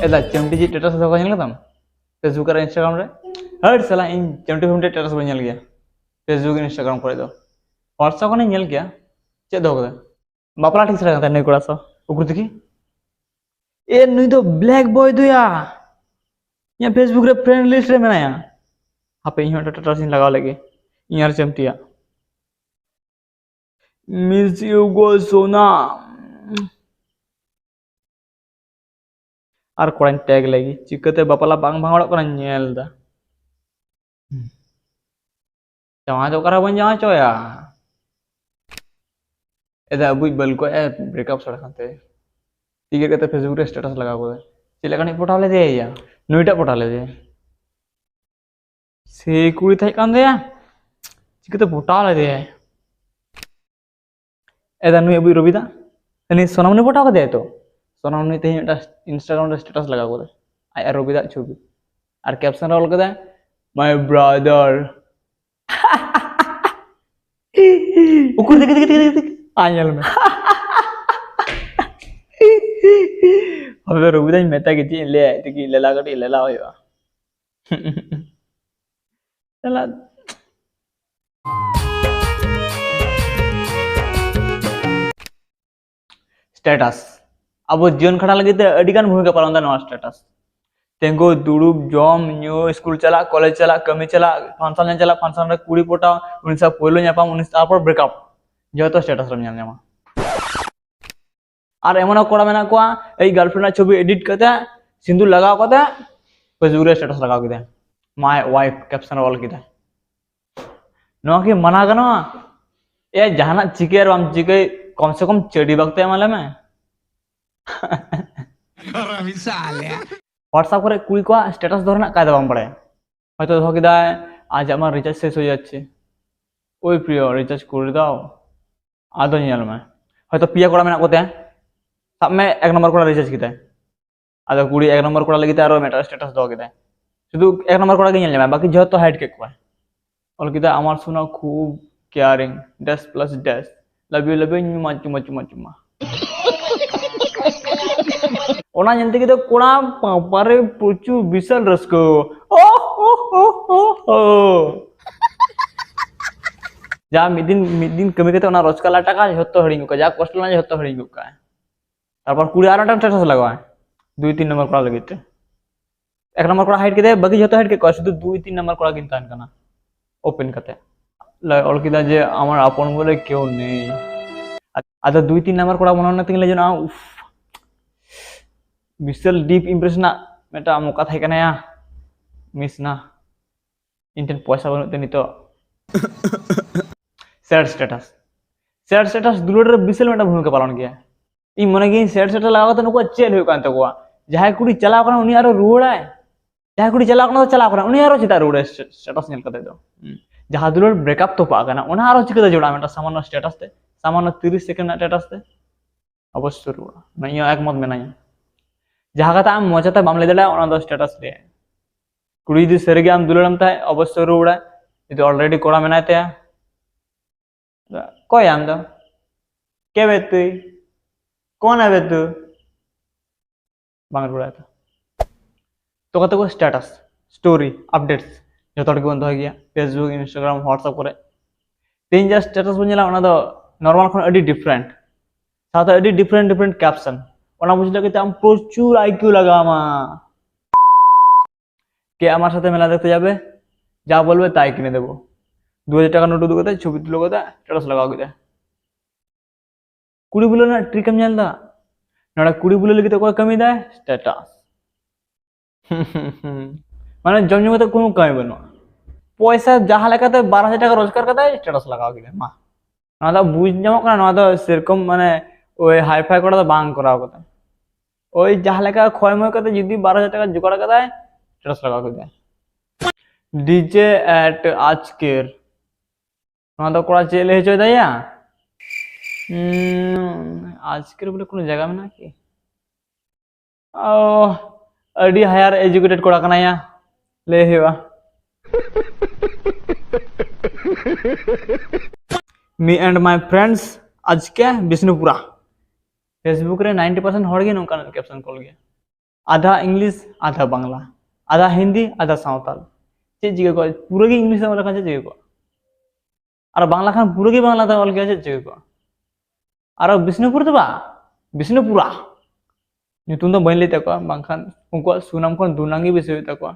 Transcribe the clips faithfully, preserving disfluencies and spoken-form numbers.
ᱪᱮᱫᱟᱜ, ᱪᱮᱢᱴᱤ ᱡᱤ ᱴᱮᱴᱟᱥ ᱫᱚᱦᱚ ᱠᱟᱜ ᱧᱮᱞ ᱠᱟᱫᱟᱢ Facebook ᱟᱨ Instagram ᱨᱮ? ᱦᱟᱹᱴ ᱥᱟᱞᱟ, ᱤᱧ ᱪᱮᱢᱴᱤ ᱯᱷᱮᱢᱴᱤ ᱴᱮᱴᱟᱥ ᱵᱟᱹᱧ ᱧᱮᱞ ᱜᱮᱭᱟ Facebook, Instagram ᱠᱚᱨᱮ ᱫᱚ᱾ WhatsApp ᱠᱷᱚᱱᱤᱧ ᱧᱮᱞ ᱜᱮᱭᱟ᱾ ᱪᱮᱫ ᱫᱚᱦᱚ ᱠᱟᱫᱟ? ᱵᱟᱯᱞᱟ ᱴᱷᱤᱠ ᱥᱮᱴᱮᱨ ᱠᱟᱱ ᱛᱟᱭᱟ ᱱᱩᱭ ᱠᱚᱲᱟ ᱥᱟᱶ᱾ ᱩᱠᱩᱨ ᱛᱤᱠᱤ? ᱮ, ᱱᱩᱭ ᱫᱚ ᱵᱞᱮᱠ ᱵᱚᱭ ᱫᱚᱭᱟ᱾ ᱤᱧᱟᱹᱜ Facebook ᱨᱮ ᱯᱷᱨᱮᱱᱰ ᱞᱤᱥᱴ ᱨᱮ ᱢᱮᱱᱟᱭᱟ᱾ ᱦᱟᱯᱮ, ᱤᱧ ᱦᱚᱸ ᱢᱤᱫᱴᱟᱝ ᱴᱮᱴᱟᱥ ᱤᱧ ᱞᱟᱜᱟᱣ ᱞᱮᱜᱮ᱾ ᱤᱧ ᱟᱨ ᱪᱮᱢᱴᱤᱭᱟᱜ᱾ Miss you go ᱥᱳᱱᱟ᱾ ᱟᱨ ᱠᱚᱲᱟᱧ ᱴᱮᱜᱽ ᱞᱮᱜᱮ᱾ ᱪᱤᱠᱟᱹᱛᱮ ᱵᱟᱯᱞᱟ ᱵᱟᱝ ᱵᱷᱟᱸᱜᱚᱲᱚᱜ ᱠᱟᱱᱟ ᱧᱮᱞ ᱫᱟ᱾ ᱡᱟᱶᱟᱭ ᱫᱚ ᱚᱠᱟᱨᱮ ᱵᱟᱹᱧ ᱡᱟᱶᱟᱭ ᱦᱚᱪᱚᱭᱟ? ᱮᱫᱟ ᱟᱵᱩᱡ ᱵᱟᱹᱞᱠᱚ ᱮ ᱵᱨᱮᱠᱟᱯ ᱥᱟᱲᱟ ᱠᱟᱱ ᱛᱟᱭᱟ᱾ ᱴᱤᱠᱤᱴ ᱠᱟᱛᱮ Facebook ᱨᱮ ᱥᱴᱮᱴᱟᱥ ᱞᱟᱜᱟᱣ ᱠᱟᱫᱟ᱾ ᱪᱮᱫ ᱞᱮᱠᱟᱱᱤᱡ ᱯᱚᱴᱟᱣ ᱞᱮᱫᱮᱭᱟ? ᱱᱩᱭᱴᱟᱜ ᱯᱚᱴᱟᱣ ᱞᱮᱫᱮᱭᱟ᱾ ᱥᱮ ᱠᱩᱲᱤ ᱛᱟᱦᱮᱸ ᱠᱟᱱ ᱛᱟᱭᱟ᱾ ᱪᱤᱠᱟᱹᱛᱮ ᱯᱚᱴᱟᱣ ᱞᱮᱫᱮᱭᱟᱭ? ᱮᱫᱟ ᱱᱩᱭ ᱟᱵᱩᱡ ᱨᱚᱵᱤᱫᱟ᱾ ᱩᱱᱤ ᱥᱳᱱᱟᱢᱩᱱᱤ ᱯᱚᱴᱟᱣ ᱠᱟᱫᱮᱭᱟᱭ ᱛᱚ᱾ ᱥᱳᱱᱟᱢᱩᱱᱤ ᱛᱮᱦᱮᱧ ᱢᱤᱫᱴᱟᱝ Instagram ᱨᱮ ᱥᱴᱮᱴᱟᱥ ᱞᱟᱜᱟᱣ ᱠᱟᱫᱟ᱾ ᱟᱡ ᱟᱨ ᱨᱚᱵᱤᱫᱟᱜ ᱪᱷᱚᱵᱤ᱾ ᱟᱨ ᱠᱮᱯᱥᱚᱱ ᱨᱮ ᱚᱞ ᱠᱟᱫᱟᱭ, "My brother." ᱩᱠᱩᱨ ᱫᱤᱠᱤ, ᱫᱤᱠᱤ, ᱫᱤᱠᱤ, ᱫᱤᱠᱤ᱾ ᱟᱭ ᱧᱮᱞ ᱢᱮ᱾ ᱟᱵᱮ ᱨᱚᱵᱤᱫᱟᱧ ᱢᱮᱛᱟ ᱜᱮ ᱪᱮᱫ ᱤᱧ ᱞᱟᱹᱭᱟ, ᱟᱡ ᱛᱮᱜᱮ ᱞᱮᱞᱟ ᱠᱟᱹᱴᱤᱡ ᱞᱮᱞᱟ ᱦᱩᱭᱩᱜᱼᱟ᱾ ᱪᱟᱞᱟᱜ᱾ ᱥᱴᱮᱴᱟᱥ᱾ ᱟᱵᱚ ᱡᱤᱭᱚᱱ ᱠᱷᱟᱸᱰᱟᱣ ᱞᱟᱹᱜᱤᱫ ᱛᱮ ᱟᱹᱰᱤ ᱜᱟᱱ ᱵᱷᱩᱢᱤᱠᱟ ᱯᱟᱞᱚᱱ ᱮᱫᱟ ᱱᱚᱣᱟ ᱥᱴᱮᱴᱟᱥ᱾ ᱛᱤᱸᱜᱩ, ᱫᱩᱲᱩᱵ, ᱡᱚᱢ, ᱧᱩ, ᱥᱠᱩᱞ ᱪᱟᱞᱟᱜ, ᱠᱚᱞᱮᱡᱽ ᱪᱟᱞᱟᱜ, ᱠᱟᱹᱢᱤ ᱪᱟᱞᱟᱜ, ᱯᱷᱟᱱᱥᱚᱱ ᱧᱮᱞ ᱪᱟᱞᱟᱜ, ᱯᱷᱟᱱᱥᱚᱱ ᱨᱮ ᱠᱩᱲᱤ ᱯᱚᱴᱟᱣ, ᱩᱱᱤ ᱥᱟᱶ ᱯᱳᱭᱞᱳ ᱧᱟᱯᱟᱢ, ᱩᱱᱤ ᱛᱟᱨᱯᱚᱨ ᱵᱨᱮᱠᱟᱯ, ᱡᱚᱛᱚ ᱥᱴᱮᱴᱟᱥ ᱨᱮᱢ ᱧᱮᱞ ᱧᱟᱢᱟ᱾ ᱟᱨ ᱮᱢᱚᱱ ᱦᱚᱸ ᱠᱚᱲᱟ ᱢᱮᱱᱟᱜ ᱠᱚᱣᱟ, ᱟᱡ ᱜᱟᱨᱞᱯᱷᱨᱮᱱᱰ ᱨᱮᱱᱟᱜ ᱪᱷᱚᱵᱤ ᱮᱰᱤᱴ ᱠᱟᱛᱮ, ᱥᱤᱸᱫᱩᱨ ᱞᱟᱜᱟᱣ ᱠᱟᱛᱮ, Facebook ᱨᱮ ᱥᱴᱮᱴᱟᱥ ᱞᱟᱜᱟᱣ ᱠᱮᱫᱟ, "My wife" ᱠᱮᱯᱥᱚᱱ ᱨᱮ ᱚᱞ ᱠᱮᱫᱟ᱾ ᱱᱚᱣᱟ ᱠᱤ ᱢᱟᱱᱟ ᱜᱟᱱᱚᱜᱼᱟ? ᱮ, ᱡᱟᱦᱟᱱᱟᱜ ᱪᱤᱠᱟᱹᱭ ᱟᱨ ᱵᱟᱢ ᱪᱤᱠᱟᱹᱭ, ᱠᱚᱢ ᱥᱮ ᱠᱚᱢ ᱪᱟᱹᱰᱤ ᱵᱟᱜᱽ ᱛᱮ ᱮᱢᱟ ᱞᱮ ᱢᱮ᱾ WhatsApp ᱠᱚᱨᱮ ᱠᱩᱲᱤ ᱠᱚᱣᱟᱜ ᱥᱴᱮᱴᱟᱥ ᱫᱚᱦᱚ ᱨᱮᱱᱟᱜ ᱠᱟᱭᱫᱟ ᱵᱟᱢ ᱵᱟᱲᱟᱭᱟ᱾ ᱦᱚᱭᱛᱳ ᱫᱚᱦᱚ ᱠᱮᱫᱟᱭ, "আজ আমার রিচার্জ শেষ হয়ে যাচ্ছে, ওই প্রিয়, রিচার্জ করে দাও।" ᱟᱫᱚ ᱧᱮᱞ ᱢᱮ, ᱦᱚᱭᱛᱳ ᱯᱮᱭᱟ ᱠᱚᱲᱟ ᱢᱮᱱᱟᱜ ᱠᱚᱛᱮ, ᱥᱟᱵ ᱢᱮ ᱮᱠ ᱱᱚᱢᱵᱚᱨ ᱠᱚᱲᱟ ᱨᱤᱪᱟᱨᱡᱽ ᱠᱮᱫᱟᱭ, ᱟᱫᱚ ᱠᱩᱲᱤ ᱮᱠ ᱱᱚᱢᱵᱚᱨ ᱠᱚᱲᱟ ᱞᱟᱹᱜᱤᱫ ᱛᱮ ᱟᱨᱚ ᱢᱤᱫᱴᱟᱝ ᱥᱴᱮᱴᱟᱥ ᱫᱚᱦᱚ ᱠᱮᱫᱟᱭ᱾ ᱥᱩᱫᱷᱩ ᱮᱠ ᱱᱚᱢᱵᱚᱨ ᱠᱚᱲᱟ ᱜᱮ ᱧᱮᱞ ᱧᱟᱢᱟᱭ, ᱵᱟᱠᱤ ᱡᱷᱚᱛᱚ ᱦᱟᱭᱤᱰ ᱠᱮᱫ ᱠᱚᱣᱟᱭ᱾ ᱚᱞ ᱠᱮᱫᱟ, "আমার সোনা খুব কেয়ারিং, ড্যাশ প্লাস ড্যাশ, লাভ ᱭᱩ ᱞᱟᱵᱷ ᱭᱩ, ᱧᱩᱢᱟ ᱪᱩᱢᱟ ᱪᱩᱢᱟ ᱪᱩᱢᱟ।" ᱚᱱᱟ ᱧᱮᱞ ᱛᱮᱜᱮ ᱫᱚ ᱠᱚᱲᱟ ᱵᱟᱵᱟᱨᱮ ᱯᱨᱚᱪᱩᱨ ᱵᱤᱥᱟᱞ ᱨᱟᱹᱥᱠᱟᱹ᱾ ᱳᱦ, ᱳᱦ, ᱳᱦ, ᱳᱦ, ᱳᱦ᱾ ᱡᱟ ᱢᱤᱫ ᱫᱤᱱ, ᱢᱤᱫ ᱫᱤᱱ ᱠᱟᱹᱢᱤ ᱠᱟᱛᱮ ᱚᱱᱟ ᱨᱳᱡᱽᱜᱟᱨ ᱞᱟᱠᱷ ᱴᱟᱠᱟ ᱡᱷᱚᱛᱚ ᱦᱤᱲᱤᱧ ᱜᱚᱫ ᱠᱟᱜᱼᱟ, ᱡᱟ ᱠᱚᱥᱴᱚ ᱞᱮᱱᱟ ᱡᱷᱚᱛᱚ ᱦᱤᱲᱤᱧ ᱜᱚᱫ ᱠᱟᱜᱼᱟ᱾ ᱛᱟᱨᱯᱚᱨ ᱠᱩᱲᱤ ᱟᱨ ᱢᱤᱫᱴᱟᱝ status ᱞᱟᱜᱟᱣᱟᱭ, ᱫᱩᱭ ᱛᱤᱱ ᱱᱚᱢᱵᱚᱨ ᱠᱚᱲᱟ ᱞᱟᱹᱜᱤᱫ ᱛᱮ᱾ ᱮᱠ ᱱᱚᱢᱵᱚᱨ ᱠᱚᱲᱟ hide ᱠᱮᱫᱮᱭᱟ, ᱵᱟᱹᱠᱤ ᱡᱷᱚᱛᱚ hide ᱠᱮᱫ ᱠᱚᱣᱟ, ᱥᱩᱫᱷᱩ ᱫᱩᱭ ᱛᱤᱱ ᱱᱚᱢᱵᱚᱨ ᱠᱚᱲᱟ ᱠᱤᱱ ᱛᱟᱦᱮᱱ ᱠᱟᱱᱟ᱾ Open ᱠᱟᱛᱮ ᱞᱮ ᱚᱞ ᱠᱮᱫᱟ ᱡᱮ, "ᱟᱢᱟᱨ ᱟᱯᱚᱱ ᱵᱚᱞᱮ ᱠᱮᱣ ᱱᱮᱭ᱾" ᱟᱫᱚ ᱫᱩᱭ ᱛᱤᱱ ᱱᱚᱢᱵᱚᱨ ᱠᱚᱲᱟ ᱢᱚᱱᱮ ᱢᱚᱱᱮ ᱛᱮᱜᱮ ᱞᱟᱹᱭ ᱡᱚᱱᱟ, "ᱩᱯᱷ, ᱵᱤᱥᱟᱞ deep impression ᱨᱮᱱᱟᱜ ᱢᱤᱫᱴᱟᱝ ᱢᱚᱠᱟ ᱛᱟᱦᱮᱸ ᱠᱟᱱᱟ ᱭᱟ, miss ᱱᱟ, ᱤᱧ ᱴᱷᱮᱱ ᱯᱚᱭᱥᱟ ᱵᱟᱹᱱᱩᱜ ᱛᱮ ᱱᱤᱛᱚᱜ sad status, sad status ᱫᱩᱞᱟᱹᱲ ᱨᱮ ᱵᱤᱥᱟᱞ ᱢᱤᱫᱴᱟᱝ ᱵᱷᱩᱢᱤᱠᱟ ᱯᱟᱞᱚᱱ ᱜᱮᱭᱟ᱾" ᱤᱧ ᱢᱚᱱᱮ ᱜᱮᱭᱟᱹᱧ sad status ᱞᱟᱜᱟᱣ ᱠᱟᱛᱮ ᱱᱩᱠᱩᱣᱟᱜ ᱪᱮᱫ ᱦᱩᱭᱩᱜ ᱠᱟᱱ ᱛᱟᱠᱚᱣᱟ? ᱡᱟᱦᱟᱸᱭ ᱠᱩᱲᱤ ᱪᱟᱞᱟᱣ ᱠᱟᱱᱟ ᱩᱱᱤ ᱟᱨᱚ ᱨᱩᱣᱟᱹᱲᱟᱭ, ᱡᱟᱦᱟᱸᱭ ᱠᱩᱲᱤ ᱪᱟᱞᱟᱣ ᱠᱟᱱᱟ ᱫᱚ ᱪᱟᱞᱟᱣ ᱠᱟᱱᱟ, ᱩᱱᱤ ᱟᱨᱚ ᱪᱮᱫᱟᱜ ᱨᱩᱣᱟᱹᱲᱟᱭ status ᱧᱮᱞ ᱠᱟᱛᱮ ᱫᱚ? ᱦᱩᱸ᱾ ᱡᱟᱦᱟᱸ ᱫᱩᱞᱟᱹᱲ breakup ᱛᱚᱯᱟᱜ ᱠᱟᱱᱟ ᱚᱱᱟ ᱟᱨᱚ ᱪᱤᱠᱟᱹᱛᱮ ᱡᱚᱲᱟᱜᱼᱟ ᱢᱤᱫᱴᱟᱝ ᱥᱟᱢᱟᱱᱱᱚ status ᱛᱮ, ᱥᱟᱢᱟᱱᱱᱚ ᱛᱤᱨᱤᱥ second ᱨᱮᱱᱟᱜ status ᱛᱮ? ᱚᱵᱚᱥᱥᱳᱭ ᱨᱩᱣᱟᱹᱲᱟ, ᱱᱚᱣᱟ ᱤᱧ ᱦᱚᱸ ᱮᱠᱢᱚᱛ ᱢᱮᱱᱟᱧᱟ᱾ ᱡᱟᱦᱟᱸ ᱠᱟᱛᱷᱟ ᱟᱢ ᱢᱚᱪᱟᱛᱮ ᱵᱟᱢ ᱞᱟᱹᱭ ᱫᱟᱲᱮᱭᱟᱜᱼᱟ ᱚᱱᱟ ᱫᱚ status ᱞᱟᱹᱭ᱾ ᱠᱩᱲᱤ ᱡᱩᱫᱤ ᱥᱟᱹᱨᱤᱜᱮ ᱟᱢ ᱫᱩᱞᱟᱹᱲᱟᱢ ᱛᱟᱭ ᱚᱵᱚᱥᱥᱳᱭ ᱨᱩᱣᱟᱹᱲᱟᱭ, ᱡᱩᱫᱤ already ᱠᱚᱲᱟ ᱢᱮᱱᱟᱭ ᱛᱟᱭᱟ᱾ ᱚᱠᱚᱭ ᱟᱢ ᱫᱚ? ᱠᱮ ᱵᱮ ᱛᱩᱭ? ᱠᱚᱱ ᱟᱵᱮ ᱛᱩ? ᱵᱟᱝ ᱨᱩᱣᱟᱹᱲᱟ ᱛᱚ᱾ ᱛᱚ ᱠᱟᱛᱮ ᱠᱚ status, story, updates ᱡᱚᱛᱚ ᱦᱚᱲ ᱜᱮᱵᱚᱱ ᱫᱚᱦᱚᱭ ᱜᱮᱭᱟ, Facebook, Instagram, WhatsApp ᱠᱚᱨᱮ᱾ ᱛᱮᱦᱮᱧ ᱡᱟ status ᱵᱚᱱ ᱧᱮᱞᱟ ᱚᱱᱟ ᱫᱚ normal ᱠᱷᱚᱱ ᱟᱹᱰᱤ different, ᱥᱟᱶᱛᱮ ᱟᱹᱰᱤ different different caption᱾ ᱚᱱᱟ ᱵᱩᱡᱽ ᱞᱟᱹᱜᱤᱫ ᱛᱮ ᱟᱢ ᱯᱨᱚᱪᱩᱨ IQ ᱞᱟᱜᱟᱣ ᱟᱢᱟ᱾ কে আমার সাথে মেলা দেখতে যাবে, যা বলবে তাই কিনে দেবো। দু হাজার টাকা নোট উদু করতে ছবি তুলে করতে status ᱞᱟᱜᱟᱣ ᱠᱮᱫᱟ᱾ ᱠᱩᱲᱤ ᱵᱩᱞᱟᱹᱣ ᱨᱮᱱᱟᱜ trick ᱮᱢ ᱧᱮᱞ ᱮᱫᱟ? ᱱᱚᱰᱮ ᱠᱩᱲᱤ ᱵᱩᱞᱟᱹᱣ ᱞᱟᱹᱜᱤᱫ ᱛᱮ ᱚᱠᱚᱭ ᱠᱟᱹᱢᱤᱭᱮᱫᱟᱭ? Status᱾ ᱢᱟᱱᱮ ᱡᱚᱢ ᱧᱩ ᱠᱟᱛᱮ ᱠᱳᱱᱳ ᱠᱟᱹᱢᱤ ᱵᱟᱹᱱᱩᱜᱼᱟ, ᱯᱚᱭᱥᱟ ᱡᱟᱦᱟᱸ ᱞᱮᱠᱟᱛᱮ ᱵᱟᱨ ᱦᱟᱡᱟᱨ ᱴᱟᱠᱟ ᱨᱳᱡᱽᱜᱟᱨ ᱠᱟᱫᱟᱭ, status ᱞᱟᱜᱟᱣ ᱠᱮᱫᱟᱭ᱾ ᱢᱟ, ᱱᱚᱣᱟ ᱫᱚ ᱵᱩᱡᱽ ᱧᱟᱢᱚᱜ ᱠᱟᱱᱟ, ᱱᱚᱣᱟ ᱫᱚ ᱥᱮᱨᱚᱠᱚᱢ ᱢᱟᱱᱮ ᱳᱭ hi-fi ᱠᱚᱲᱟ ᱫᱚ ᱵᱟᱝ ᱠᱚᱨᱟᱣ ᱠᱟᱫᱟ᱾ ᱳᱭ ᱡᱟᱦᱟᱸ ᱞᱮᱠᱟ ᱠᱷᱚᱭ ᱢᱚᱭ ᱠᱟᱛᱮ ᱡᱩᱫᱤ ᱵᱟᱨ ᱦᱟᱡᱟᱨ ᱴᱟᱠᱟ ᱡᱚᱜᱟᱲ ᱠᱟᱫᱟᱭ, status ᱞᱟᱜᱟᱣ ᱠᱮᱫᱟᱭ᱾ DJ at আজকের, ᱱᱚᱣᱟ ᱫᱚ ᱠᱚᱲᱟ ᱪᱮᱫ ᱞᱟᱹᱭ ᱦᱚᱪᱚᱭ ᱫᱟᱭᱟ? ᱩᱸ, ᱟᱡᱽᱠᱮᱨ ᱵᱚᱞᱮ ᱠᱳᱱᱳ ᱡᱟᱭᱜᱟ ᱢᱮᱱᱟᱜᱼᱟ ᱠᱤ? ᱚ, ᱟᱹᱰᱤ higher educated ᱠᱚᱲᱟ ᱠᱟᱱᱟᱭᱟ, ᱞᱟᱹᱭ ᱦᱩᱭᱩᱜᱼᱟ᱾ Me and my friends, ᱟᱡᱽᱠᱮ ᱵᱤᱥᱱᱩᱯᱩᱨᱟ᱾ Facebook ᱨᱮ ninety percent ᱦᱚᱲ ᱜᱮ ᱱᱚᱝᱠᱟᱱᱟᱜ caption ᱠᱚ ᱚᱞ ᱜᱮᱭᱟ, ᱟᱫᱷᱟ ᱤᱝᱞᱤᱥ ᱟᱫᱷᱟ ᱵᱟᱝᱞᱟ, ᱟᱫᱷᱟ ᱦᱤᱱᱫᱤ ᱟᱫᱷᱟ ᱥᱟᱶᱛᱟᱞ᱾ ᱪᱮᱫ ᱪᱤᱠᱟᱹ ᱠᱚᱜᱼᱟ? ᱯᱩᱨᱟᱹ ᱜᱮ ᱤᱝᱞᱤᱥ ᱮᱢ ᱚᱞ ᱞᱮᱠᱷᱟᱱ ᱪᱮᱫ ᱪᱤᱠᱟᱹ ᱠᱚᱜᱼᱟ? ᱟᱨ ᱵᱟᱝᱞᱟ ᱠᱷᱟᱱ ᱯᱩᱨᱟᱹ ᱜᱮ ᱵᱟᱝᱞᱟ ᱛᱮ ᱚᱞ ᱜᱮᱭᱟ, ᱪᱮᱫ ᱪᱤᱠᱟᱹ ᱠᱚᱜᱼᱟ? ᱟᱨᱚ ᱵᱤᱥᱱᱩᱯᱩᱨ ᱫᱚ ᱵᱟᱝ, ᱵᱤᱥᱱᱩᱯᱩᱨᱟ᱾ ᱧᱩᱛᱩᱢ ᱫᱚ ᱵᱟᱹᱧ ᱞᱟᱹᱭ ᱛᱟᱠᱚᱣᱟ, ᱵᱟᱝᱠᱷᱟᱱ ᱩᱱᱠᱩᱣᱟᱜ ᱥᱩᱱᱟᱢ ᱠᱷᱚᱱ ᱫᱩᱨᱱᱟᱢ ᱜᱮ ᱵᱮᱥᱤ ᱦᱩᱭᱩᱜ ᱛᱟᱠᱚᱣᱟ᱾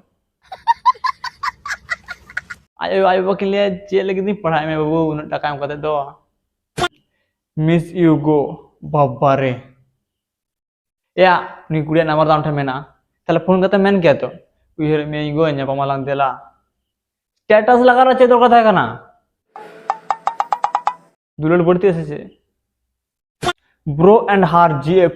ᱟᱡ ᱟᱭᱳ ᱟᱡ ᱵᱟᱵᱟ ᱠᱤᱱ ᱞᱟᱹᱭᱟ, "ᱪᱮᱫ ᱞᱟᱹᱜᱤᱫ ᱤᱧ ᱯᱟᱲᱦᱟᱣᱮᱫ ᱢᱮᱭᱟ ᱵᱟᱹᱵᱩ, ᱩᱱᱟᱹᱜ ᱴᱟᱠᱟ ᱮᱢ ᱠᱟᱛᱮ ᱫᱚ?" Miss you go, ᱵᱟᱵᱟ ᱨᱮ᱾ ᱮᱭᱟ, ᱩᱱᱤ ᱠᱩᱲᱤᱭᱟᱜ ᱱᱟᱢᱵᱟᱨ ᱫᱚ ᱟᱢ ᱴᱷᱮᱱ ᱢᱮᱱᱟᱜᱼᱟ, ᱛᱟᱦᱞᱮ ᱯᱷᱳᱱ ᱠᱟᱛᱮ ᱢᱮᱱ ᱠᱮᱭᱟ ᱛᱚ, "ᱩᱭᱦᱟᱹᱨᱮᱫ ᱢᱤᱭᱟᱹᱧ ᱜᱳ, ᱧᱟᱯᱟᱢ ᱟᱞᱟᱝ ᱫᱮᱞᱟ᱾" ᱥᱴᱮᱴᱟᱥ ᱞᱟᱜᱟᱣ ᱨᱮ ᱪᱮᱫ ᱫᱚᱨᱠᱟᱨ ᱛᱟᱦᱮᱸ ᱠᱟᱱᱟ? ᱫᱩᱞᱟᱹᱲ ᱵᱟᱹᱲᱛᱤᱜᱼᱟ ᱥᱮ ᱪᱮᱫ? Bro and her G F.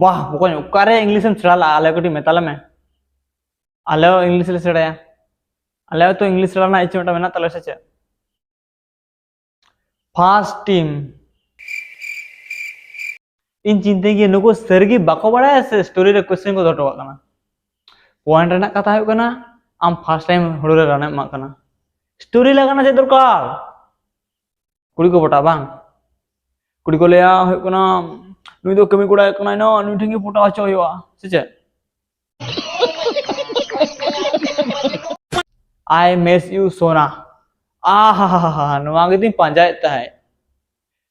ᱵᱟᱦ ᱵᱚᱠᱚᱧ, ᱚᱠᱟᱨᱮ ᱤᱝᱞᱤᱥ ᱮᱢ ᱥᱮᱬᱟ ᱞᱟᱜᱼᱟ? ᱟᱞᱮ ᱠᱟᱹᱴᱤᱡ ᱢᱮᱛᱟ ᱞᱮᱢᱮ, ᱟᱞᱮ ᱦᱚᱸ ᱤᱝᱞᱤᱥ ᱞᱮ ᱥᱮᱬᱟᱭᱟ᱾ ᱟᱞᱮ ᱦᱚᱸ ᱛᱚ ᱤᱝᱞᱤᱥ ᱥᱮᱬᱟ ᱨᱮᱱᱟᱜ ᱤᱪᱪᱷᱟᱹ ᱢᱤᱫᱴᱟᱝ ᱢᱮᱱᱟᱜ ᱛᱟᱞᱮᱭᱟ ᱥᱮ ᱪᱮᱫ? First team. ᱤᱧ ᱪᱤᱱᱛᱟᱹᱭ ᱜᱮᱭᱟ, ᱱᱩᱠᱩ ᱥᱟᱹᱨᱤᱜᱮ ᱵᱟᱠᱚ ᱵᱟᱲᱟᱭᱟ ᱥᱮ ᱥᱴᱳᱨᱤ ᱨᱮ ᱠᱚᱥᱪᱮᱱ ᱠᱚ ᱫᱚᱦᱚ ᱦᱚᱴᱚ ᱠᱟᱜ ᱠᱟᱱᱟ? ᱯᱚᱭᱮᱱᱴ ᱨᱮᱱᱟᱜ ᱠᱟᱛᱷᱟ ᱦᱩᱭᱩᱜ ᱠᱟᱱᱟ, ᱟᱢ ᱯᱷᱟᱥᱴ ᱴᱟᱭᱤᱢ ᱦᱩᱲᱩ ᱨᱮ ᱨᱟᱱᱮᱢ ᱮᱢᱟᱜ ᱠᱟᱱᱟ, ᱥᱴᱳᱨᱤ ᱞᱟᱜᱟᱜ ᱨᱮᱱᱟᱜ ᱪᱮᱫ ᱫᱚᱨᱠᱟᱨ? ᱠᱩᱲᱤ ᱠᱚ ᱯᱚᱴᱟᱜᱼᱟ ᱵᱟᱝ? ᱠᱩᱲᱤ ᱠᱚ ᱞᱟᱹᱭᱟ ᱦᱩᱭᱩᱜ ᱠᱟᱱᱟ, "ᱱᱩᱭ ᱫᱚ ᱠᱟᱹᱢᱤ ᱠᱚᱲᱟᱭ ᱠᱟᱱᱟᱭ ᱱᱟ, ᱱᱩᱭ ᱴᱷᱮᱱ ᱜᱮ ᱯᱚᱴᱟᱣ ᱦᱚᱪᱚ ᱦᱩᱭᱩᱜᱼᱟ", ᱥᱮ ᱪᱮᱫ? I miss you ᱥᱳᱱᱟ᱾ ᱟᱦᱟᱦᱟᱦᱟ, ᱱᱚᱣᱟ ᱜᱮᱛᱚᱧ ᱯᱟᱸᱡᱟᱭᱮᱫ ᱛᱟᱦᱮᱸᱫ᱾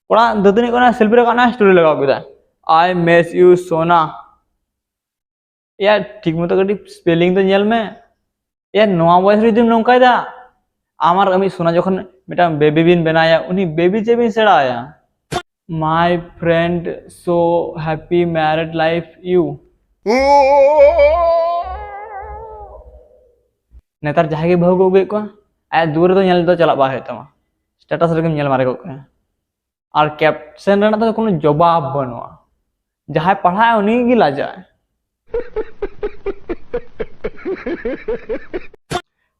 ᱠᱚᱲᱟ ᱫᱟᱹᱛᱟᱹᱱᱤ ᱠᱟᱱᱟ, ᱥᱮᱞᱯᱷᱤ ᱨᱟᱠᱟᱵ ᱱᱟ, ᱥᱴᱳᱨᱤ ᱞᱟᱜᱟᱣ ᱠᱮᱫᱟ, "I miss you ᱥᱳᱱᱟ᱾" ᱮᱭᱟ, ᱴᱷᱤᱠ ᱢᱚᱛᱚ ᱠᱟᱹᱴᱤᱡ ᱥᱯᱮᱞᱤᱝ ᱫᱚ ᱧᱮᱞ ᱢᱮ᱾ ᱮᱭᱟ, ᱱᱚᱣᱟ ᱵᱚᱭᱮᱥ ᱨᱮ ᱡᱩᱫᱤᱢ ᱱᱚᱝᱠᱟᱭᱮᱫᱟ, ᱟᱢ ᱟᱨ ᱟᱹᱢᱤᱡ ᱥᱳᱱᱟ ᱡᱚᱠᱷᱚᱱ ᱢᱤᱫᱴᱟᱝ ᱵᱮᱵᱤ ᱵᱤᱱ ᱵᱮᱱᱟᱣᱮᱭᱟ, ᱩᱱᱤ ᱵᱮᱵᱤ ᱪᱮᱫ ᱵᱤᱱ ᱥᱮᱬᱟᱣᱟᱭᱟ? My friend, so happy married life you. ᱱᱮᱛᱟᱨ ᱡᱟᱦᱟᱸᱭ ᱜᱮ ᱵᱟᱹᱦᱩ ᱠᱚ ᱟᱹᱜᱩᱭᱮᱫ ᱠᱚᱣᱟ, ᱟᱭᱟᱜ ᱫᱩᱣᱟᱹᱨ ᱨᱮᱫᱚ ᱧᱮᱞ ᱫᱚ ᱪᱟᱞᱟᱜ ᱵᱟᱝ ᱦᱩᱭᱩᱜ ᱛᱟᱢᱟ, ᱥᱴᱮᱴᱟᱥ ᱨᱮᱜᱮᱢ ᱧᱮᱞ ᱢᱟᱨᱮ ᱠᱚᱜ ᱠᱟᱱᱟ᱾ ᱟᱨ ᱠᱮᱯᱥᱮᱱ ᱨᱮᱱᱟᱜ ᱫᱚ ᱠᱳᱱᱳ ᱡᱚᱵᱟᱵ ᱵᱟᱹᱱᱩᱜᱼᱟ᱾ ᱡᱟᱦᱟᱸᱭ ᱯᱟᱲᱦᱟᱜᱼᱟ ᱩᱱᱤ ᱜᱮ ᱞᱟᱡᱟᱜᱼᱟᱭ᱾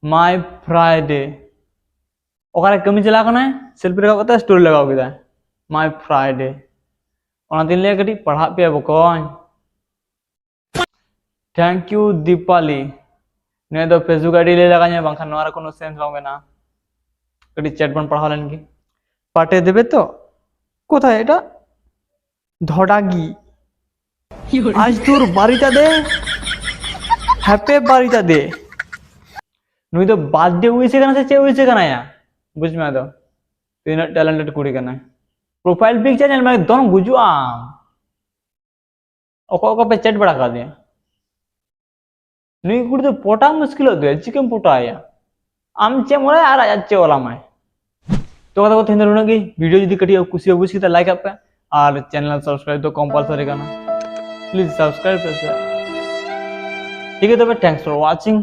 My Friday. ᱚᱠᱟᱨᱮ ᱠᱟᱹᱢᱤ ᱪᱟᱞᱟᱣ ᱠᱟᱱᱟᱭ, ᱥᱮᱞᱯᱷᱤ ᱨᱟᱠᱟᱵ ᱠᱟᱛᱮ ᱥᱴᱳᱨᱤ ᱞᱟᱜᱟᱣ ᱠᱮᱫᱟᱭ, My Friday. ᱚᱱᱟᱛᱤᱧ ᱞᱟᱹᱭᱟ ᱠᱟᱹᱴᱤᱡ ᱯᱟᱲᱦᱟᱜ ᱯᱮᱭᱟ ᱵᱚᱠᱚᱧ᱾ Thank you Dipali. ᱱᱤᱭᱟᱹ ᱫᱚ Facebook ID ᱞᱟᱹᱭ ᱞᱟᱜᱟᱣ ᱤᱧᱟ, ᱵᱟᱝᱠᱷᱟᱱ ᱱᱚᱣᱟ ᱨᱮ ᱠᱳᱱᱳ ᱥᱮᱱᱥ ᱵᱟᱝ ᱢᱮᱱᱟᱜᱼᱟ᱾ ᱠᱟᱹᱴᱤᱡ ᱪᱮᱴ ᱵᱚᱱ ᱯᱟᱲᱦᱟᱣ ᱞᱮᱱ ᱜᱮ᱾ ᱯᱟᱴᱮ ᱫᱮᱵᱮ ᱛᱚ? ᱠᱳᱛᱷᱟᱭ ᱮᱴᱟ? ᱫᱷᱚᱰᱟᱜᱤ। ᱟᱡ ᱛᱳᱨ ᱵᱟᱨᱤᱛᱟ ᱫᱮ, ᱦᱮᱯᱮ ᱵᱟᱨᱤᱛᱟ ᱫᱮ᱾ ᱱᱩᱭ ᱫᱚ ᱵᱟᱨᱛᱷᱰᱮ ᱩᱭᱤᱥ ᱠᱟᱱᱟ ᱥᱮ ᱪᱮᱫ ᱩᱭᱤᱥ ᱠᱟᱱᱟᱭᱟ? ᱵᱩᱡᱽ ᱢᱮ ᱟᱫᱚ, ᱛᱤᱱᱟᱹᱜ ᱴᱮᱞᱮᱱᱴᱮᱰ ᱠᱩᱲᱤ ᱠᱟᱱᱟᱭ᱾ ᱯᱨᱚᱯᱷᱟᱭᱤᱞ ᱯᱤᱠᱪᱟᱨ ᱧᱮᱞ ᱢᱮ, ᱮᱠᱫᱚᱢ ᱜᱩᱡᱩᱜ ᱟᱢ᱾ ᱚᱠᱚᱭ ᱚᱠᱚᱭ ᱯᱮ ᱪᱮᱴ ᱵᱟᱲᱟ ᱠᱟᱫᱮᱭᱟ? ᱱᱩᱭ ᱠᱩᱲᱤ ᱫᱚ ᱯᱚᱴᱟᱣ ᱢᱩᱥᱠᱤᱞᱚᱜ ᱛᱟᱭᱟ, ᱪᱤᱠᱟᱹᱢ ᱯᱚᱴᱟᱣ ᱮᱭᱟ? ᱟᱢ ᱪᱮᱫ ᱮᱢ ᱚᱞᱟ ᱟᱨ ᱟᱡ ᱪᱮᱫ ᱚᱞᱟᱢᱟᱭ? ᱛᱚ ᱠᱟᱛᱷᱟ ᱠᱚ ᱛᱮᱦᱮᱧ ᱫᱚ ᱱᱩᱱᱟᱹᱜ ᱜᱮ᱾ ᱵᱷᱤᱰᱤᱭᱳ ᱡᱩᱫᱤ ᱠᱟᱹᱴᱤᱡ ᱠᱩᱥᱤᱭᱟ ᱵᱩᱡᱽ ᱠᱮᱫᱟ, ᱞᱟᱭᱤᱠ ᱟᱜ ᱯᱮ, ᱟᱨ ᱪᱮᱱᱮᱞ ᱥᱟᱵᱥᱠᱨᱟᱭᱤᱵ ᱫᱚ ᱠᱚᱢᱯᱟᱞᱥᱟᱨᱤ ᱠᱟᱱᱟ, ᱯᱞᱤᱡ ᱥᱟᱵᱥᱠᱨᱟᱭᱤᱵ ᱯᱮ ᱥᱮ᱾ ᱴᱷᱤᱠ ᱜᱮᱭᱟ, ᱛᱚᱵᱮ thanks for watching.